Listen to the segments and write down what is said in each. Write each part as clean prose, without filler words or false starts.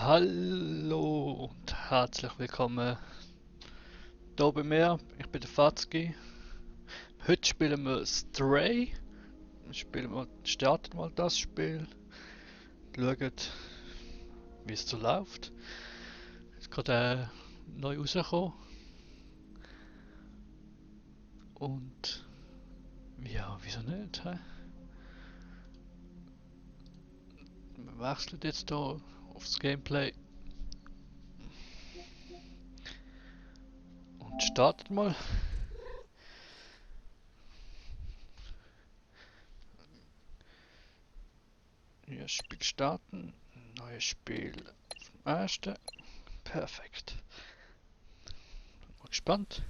Hallo und herzlich willkommen hier bei mir. Ich bin der Fatzki. Heute spielen wir Stray. Starten mal das Spiel. Schauen, wie es so läuft. Ist gerade neu rausgekommen. Und ja, wieso nicht? He? Wir wechseln jetzt hier aufs Gameplay. Und starten mal. Neues Spiel starten. Neues Spiel vom ersten. Perfekt. Bin mal gespannt.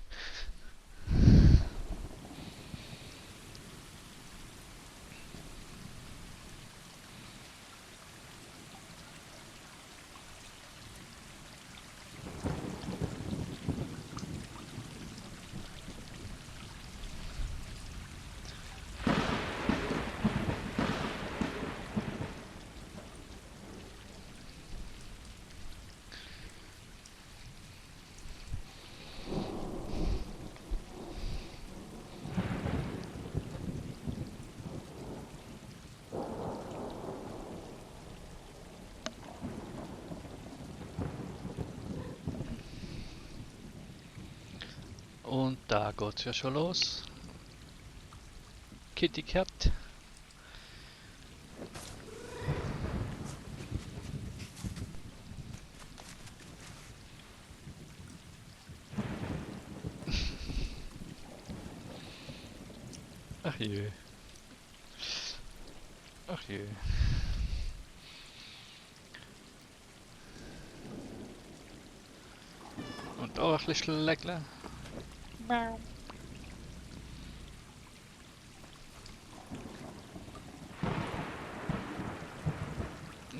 Und da geht's ja schon los. Kitty Cat. Ach je. Ach je. Und auch ein bisschen Schlägle. Mau.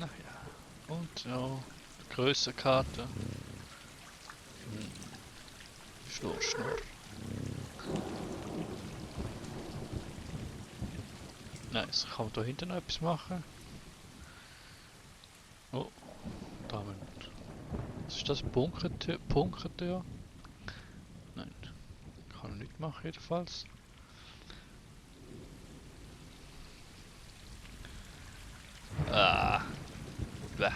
Ach ja. Und so. Größere Karte. Schnurr, Schnurr. Nice. Kann man da hinten noch etwas machen? Oh. Da haben wir. Was ist das? Bunkertür? Bunkertür? Nein. Kann ich nicht machen jedenfalls. Ah. Bäh.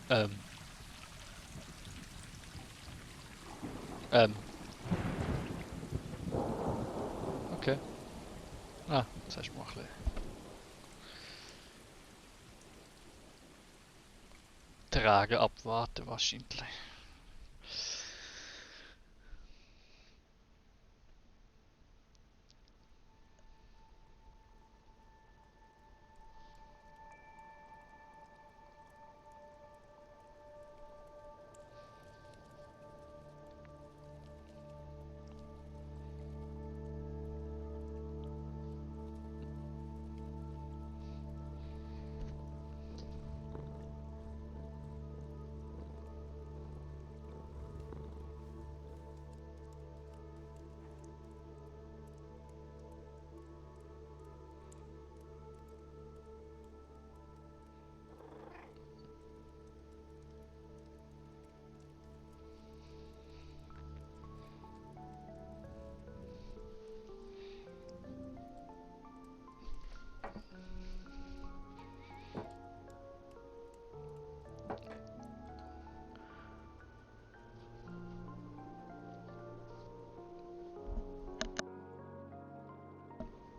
Ähm. Ähm. Okay. Ah, jetzt hast du mal ein bisschen tragen, abwarten wahrscheinlich.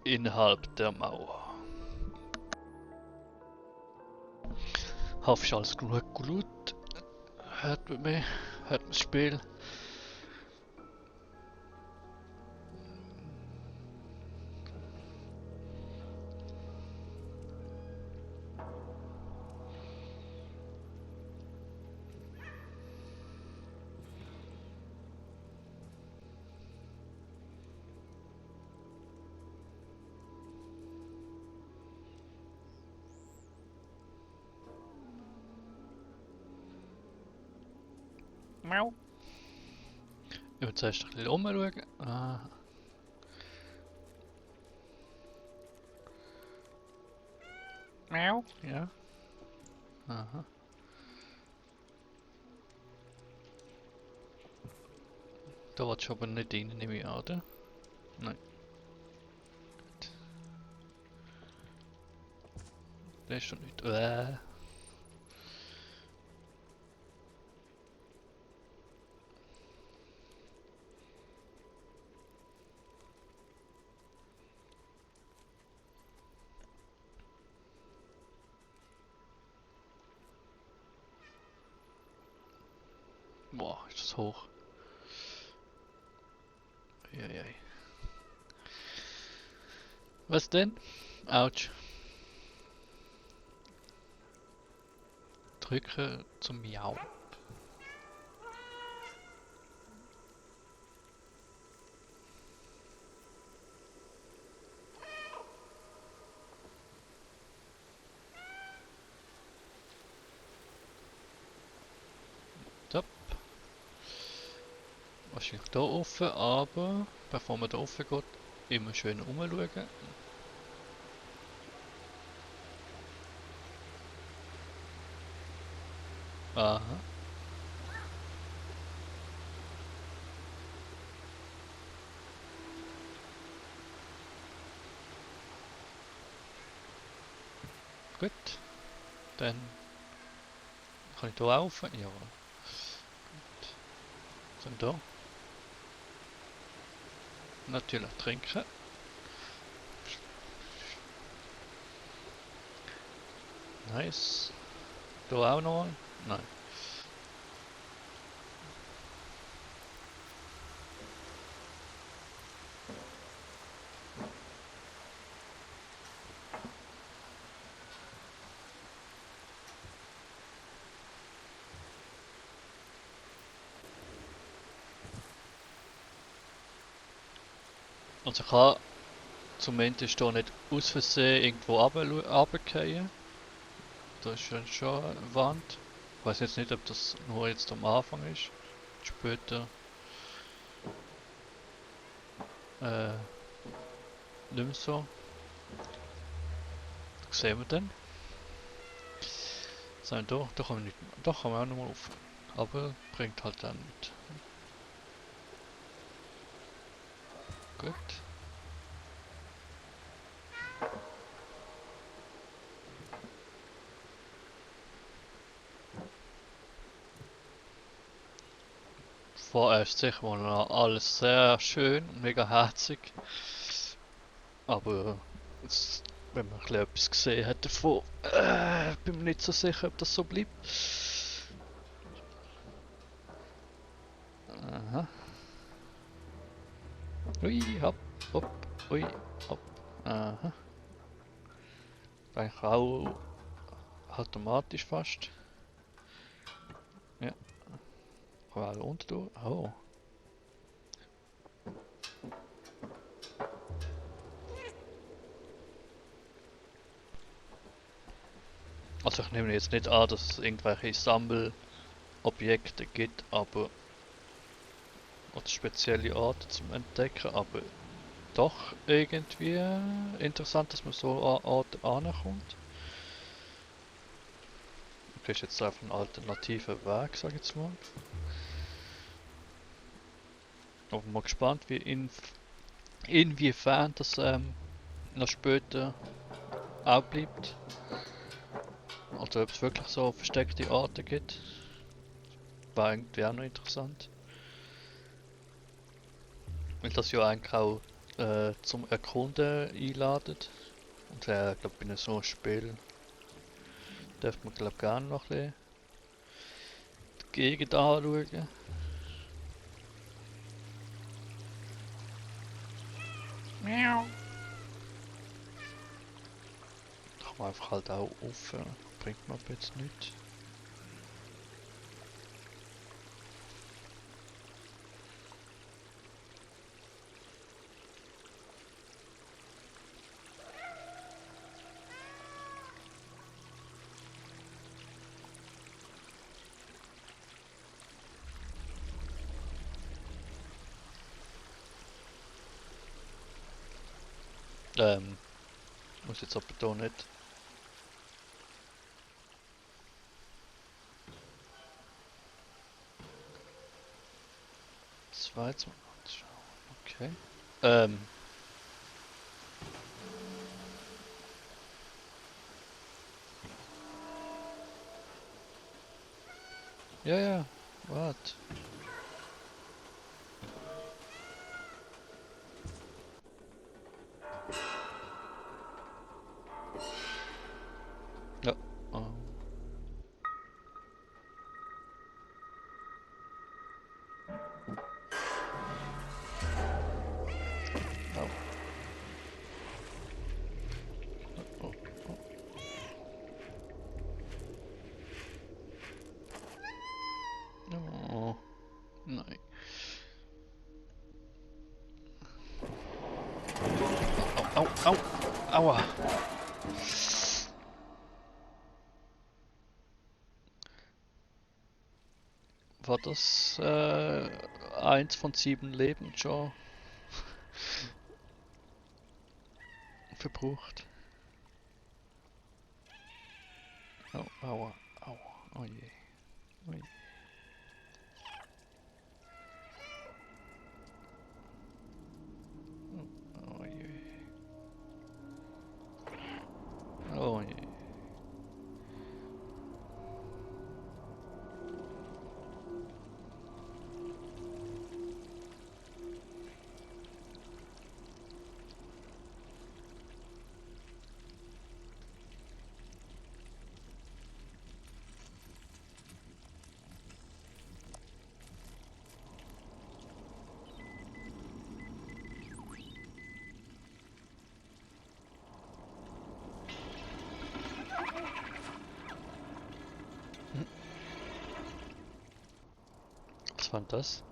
Innerhalb der Mauer. Hoffe ich alles gut. Hört man mich? Hört man das Spiel? Mau. Ich will zuerst ein bisschen umschauen. Ah. Mau. Ja. Aha. Da willst du aber nicht rein, nehme ich an, oder? Nein. Gut. Da ist schon nicht. Boah, ist das hoch. Eieiei. Was denn? Autsch. Drücke zum Miau. Top. Wahrscheinlich da offen, aber bevor man da offen geht, immer schön umschauen. Aha. Gut. Dann kann ich hier laufen. Ja. Gut. Dann da. Natürlich trinken. Nice. Da auch noch. Nein. Also ich kann zumindest hier nicht aus Versehen irgendwo runterfallen. Da ist schon eine Wand. Ich weiß jetzt nicht, ob das nur jetzt am Anfang ist. Später äh, nicht mehr so. Das sehen wir dann. So, da kann man nicht. Da kann man auch nochmal auf. Aber bringt halt dann nicht. Gut. Vorerst sicher mal noch alles sehr schön und mega herzig. Aber jetzt, wenn man ein bisschen etwas gesehen hat davon, bin mir nicht so sicher, ob das so bleibt. Aha. Ui, hopp, hopp, ui, hopp. Aha. Eigentlich auch automatisch fast. Ja. Kann auch unten durch. Oh. Also ich nehme jetzt nicht an, dass es irgendwelche Sammelobjekte gibt, aber oder spezielle Arten zum Entdecken, aber doch irgendwie interessant, dass man so an Orte ankommt. Du kriegst jetzt auf einen alternativen Weg, sag ich jetzt mal. Aber mal gespannt, inwiefern das noch später auch bleibt. Oder ob es wirklich so versteckte Arten gibt. War irgendwie auch noch interessant. Weil das ja eigentlich auch zum Erkunden einladet. Und ich glaube, bei so einem Spiel dürfte man glaube gerne noch ein bisschen die Gegend anschauen. Miau. Da kann man einfach halt auch auf. Bringt mir aber jetzt nichts. Muss jetzt aber da nicht. 22. Okay. Ja, ja. Warte. Ja. Oh. Au. Oh, oh. Oh. Nein. Au, au, au. Aua. War das eins von 7 Leben schon verbraucht? Au, aua, aua. Oh je. Oh je. Oh je. Oh je. Hm. Was war denn das?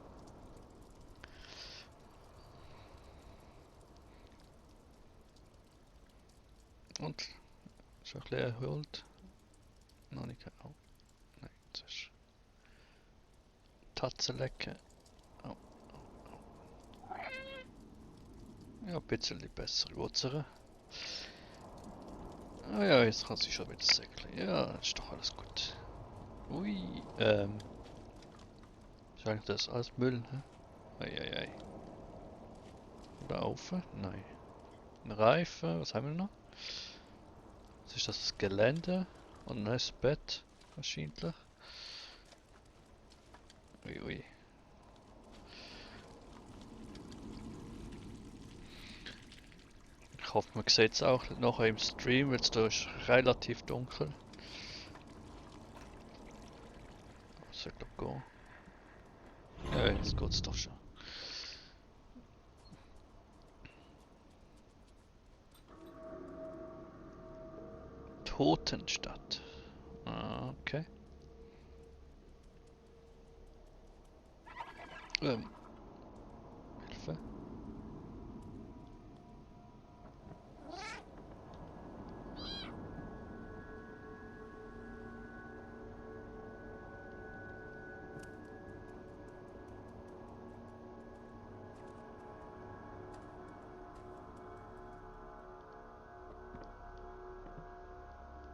Und? Ist ein bisschen erholt? Noch nicht. Oh, nein, das ist Tatze lecken. Oh, ja, ein bisschen besser Wurzeln. Ah ja, jetzt kann sie schon wieder säckeln. Ja, ist doch alles gut. Ui, ist eigentlich das alles Müll, hä? Eieiei. Oder Aufen? Nein. Ein Reifen, was haben wir noch? Was ist das? Das Gelände? Und ein neues Bett, wahrscheinlich. Ui, ui. Ich hoffe, man sieht es auch nachher im Stream, weil es da ist relativ dunkel. Sollte doch gehen. Ja, jetzt geht's doch schon. Totenstadt. Ah, okay. Hilfe.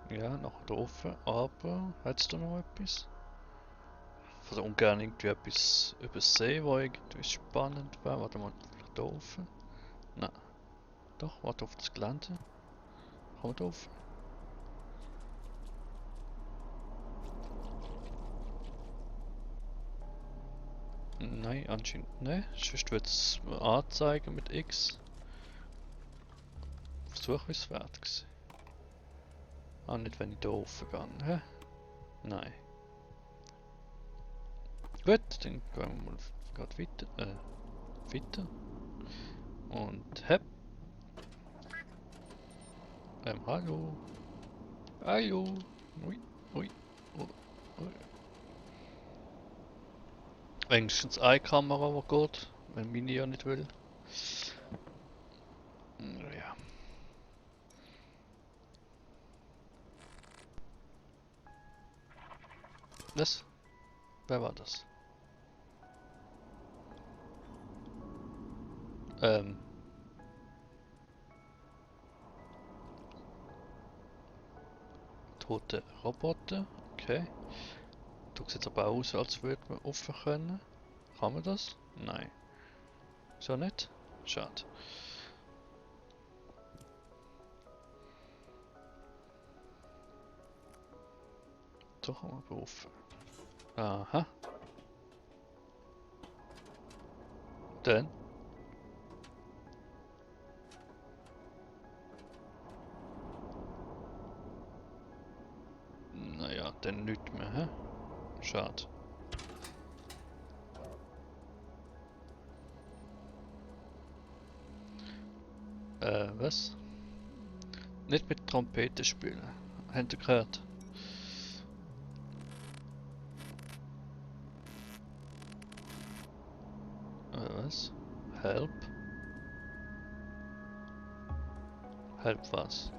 Ja, noch offen, aber hat's da noch etwas? Ich würde ungern irgendwie etwas übersehen, was irgendwie spannend wäre. Warte mal, vielleicht da offen? Nein. Doch, warte auf das Gelände. Kann man da offen? Nein, anscheinend nicht. Sonst würde es anzeigen mit X. Versuch ist es wert gewesen. Ah, nicht wenn ich da offen gehe, hä? Nein. Gut, dann gehen wir mal gerade weiter. Weiter. Und hepp. Hallo. Hallo. Ui, ui, ui, ui. Wenigstens eine Kamera, die geht, wenn meine ja nicht will. Ja. Was? Wer war das? Ähm. Tote Roboter. Okay. Tut jetzt aber aus, als würde man offen können. Kann man das? Nein. So nicht? Schade. Doch mal berufen. Aha. Dann? Naja, dann nichts mehr, hä? Schade. Was? Nicht mit Trompete spielen. Habt ihr gehört? Was? Help? Help was?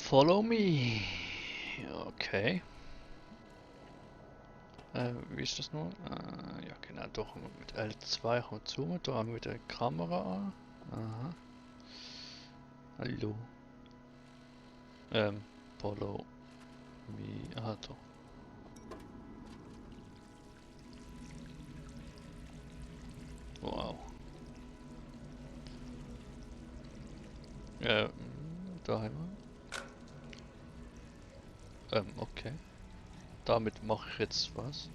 Follow me. Okay. Wie ist das nun? Ja genau, doch mit L2 kommt zoomen, da haben wir wieder die Kamera an. Aha. Hallo. Follow me. Aha, da. Wow. Da haben wir. Okay. Damit mache ich jetzt was.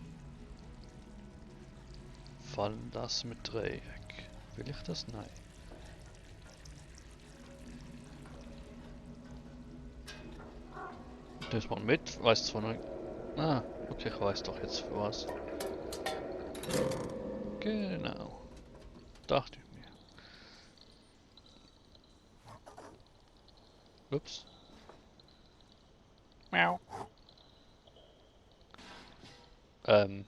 Fallen lassen mit Dreieck. Will ich das? Nein. Ich nehme mal mit. Weiß zwar noch. Ah, okay, ich weiß doch jetzt für was. Genau. Dachte ich mir. Ups. Miau. Ähm.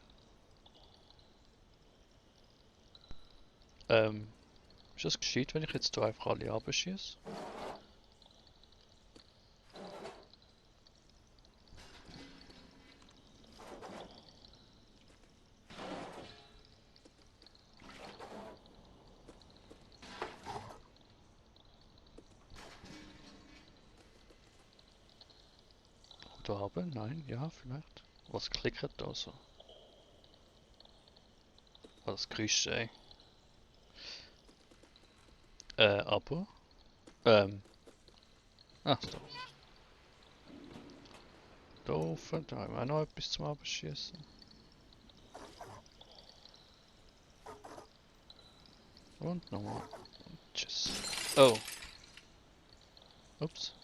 Ist das gescheit, wenn ich jetzt da einfach alle abschieße? Da haben? Nein, ja, vielleicht. Was klickert da so? Was kriegst du, ey? Aber? Ach so. Da oben, da haben wir auch noch etwas zum Abschießen. Und nochmal. Und tschüss. Oh. Ups.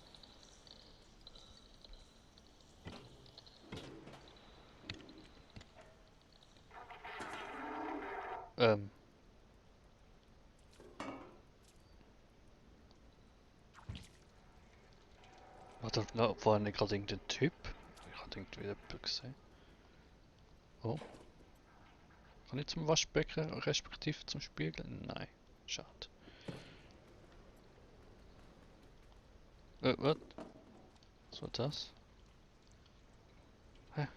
Ähm. Warte, war nicht gerade irgendein Typ? Ich hatte irgendwie jemanden gesehen. Oh. Kann ich zum Waschbecken, respektive zum Spiegel? Nein. Schade. Was? Was war das? Hä?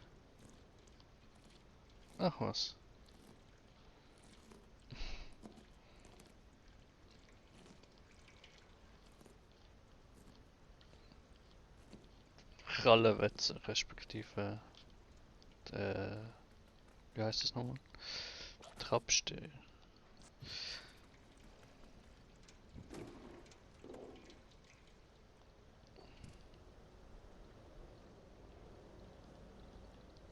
Ach was. Krallenwetze, respektive wie heißt das nochmal? Trappstehl.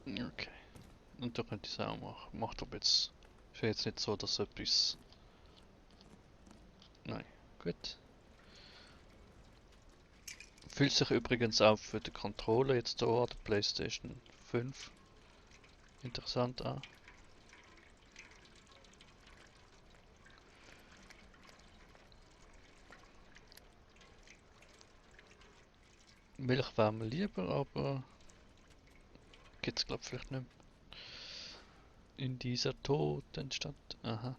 Okay. Und da könnte ich es auch machen. Macht aber jetzt. Ist ja jetzt nicht so, dass etwas. Nein. Gut. Fühlt sich übrigens auch für den Controller jetzt da an der PlayStation 5 interessant an. Milch wäre mir lieber, aber Gibt's glaub vielleicht nicht mehr. In dieser toten Stadt. Aha.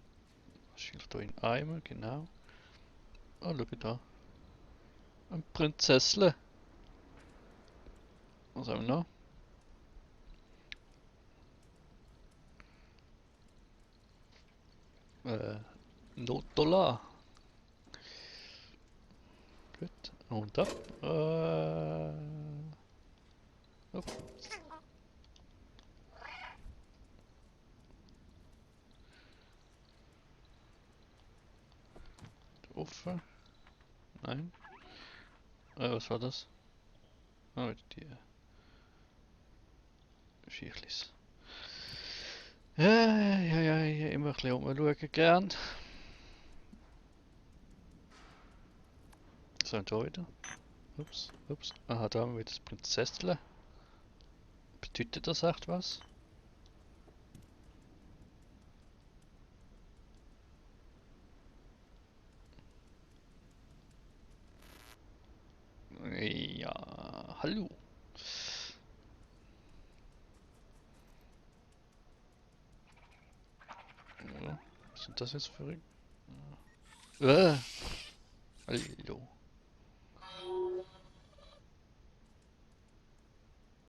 Wahrscheinlich da in Eimer, genau. Ah, schau da. Ein Prinzessle. Was haben wir noch? Notdollar. Gut. Und ab. Upp. Offen. Nein. Was war das? Oh, die Schiechlis. Ja, immer ein bisschen umschauen gern. So, und da wieder. Ups. Aha, da haben wir das Prinzessle. Bedeutet das echt was? Ja, hallo. Ja, was sind das jetzt für... Hallo.